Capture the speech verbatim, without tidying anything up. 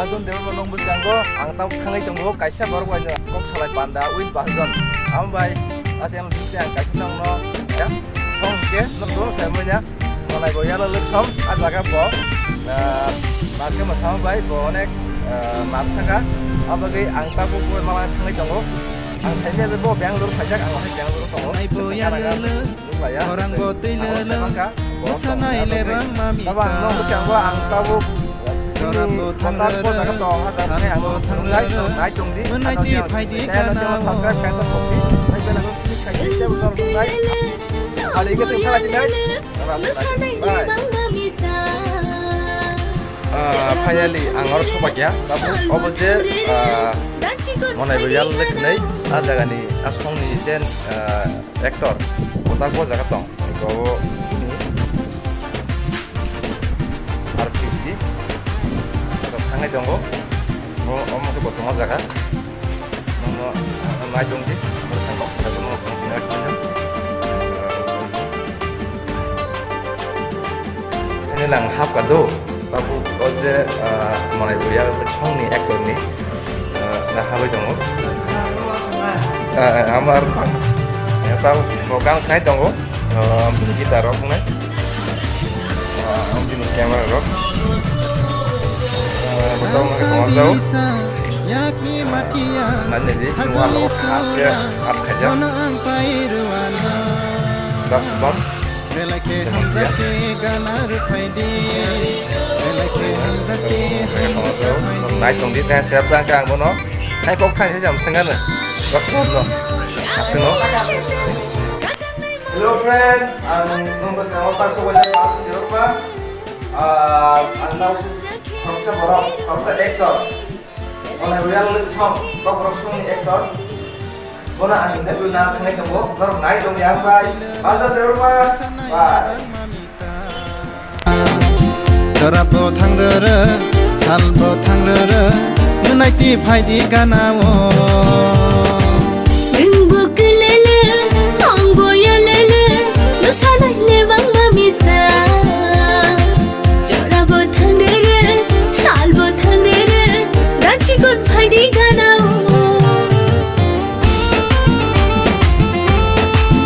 Bahajon Debbarma nung bwskango ang tamo thangwi tongo, kaisa borok bai no kok salai panda with Bahajon. Amo bai a channel bising ang kaisa nokno ya song khe nokno sai manya. Manai bo yalo lwk som a jaga bo, ah, bakhe mwsama bai bo onek, ah, mar thaka. Abagwi ang tabuk bo malai thangwi tongo. Ang saimanya je bo Bangalore phaijak, ang hai Bangalore tongo. Nai bo yalo lwk. Orang bo twi lwk lwk, mwsanai le bangma mita. Tabo ang no bwskango ang tabuk kotor bo jaga tong, ha, tamo ang nai tong di, ano siya, kaya na siya subscribe kaya tong di, ay bela ko click kaya siya bo tong di, ali ke sing kala di nai. Bye. Ah, finally, ang oro sopakya, tabuk obo je, ah, monai bo yal le khnai, a jagani, a songni jen, ah, actor, kotak bo jaga tong. Ego ni R fifty. Ego thangai tongo. Mo, omo khe bo tongma jaga. Nono, ah, nai tong di. Mo sangkok sangkok mo, mo, mo, mo. Ini lang hap ka do. Tabuk o je, ah, manai bo ya songni actor ni, ah, na habai tongo. Ah, amar, ya, tabuk program khai tongo. Ah, guitar rok nai. Ah, bini camera rok. Ah, betul nai tongo jao. Nani di, nuan lo khas ke, ap khaja. Das bang. Belai khe hamjakhe gana rwphaidi, belai khe hamjakhe hamjakhe rwphaidi. Nai tong di, nai serap jang khe ang bono. Hai kok khai jam sengano. Gospel no. Asino. Hello friend, ang nunggu sama pas so wajah pas di rumah. Ah, ang tahu khoroksa borok, khoroksa actor. Onai Royal Song, Kokrok Songni actor. Bono ang interview na thangai tongo, norok nai tong yang bai. Bye. Jorabo thangrere, salbo thangrere, mwnai ti phaidi ganao.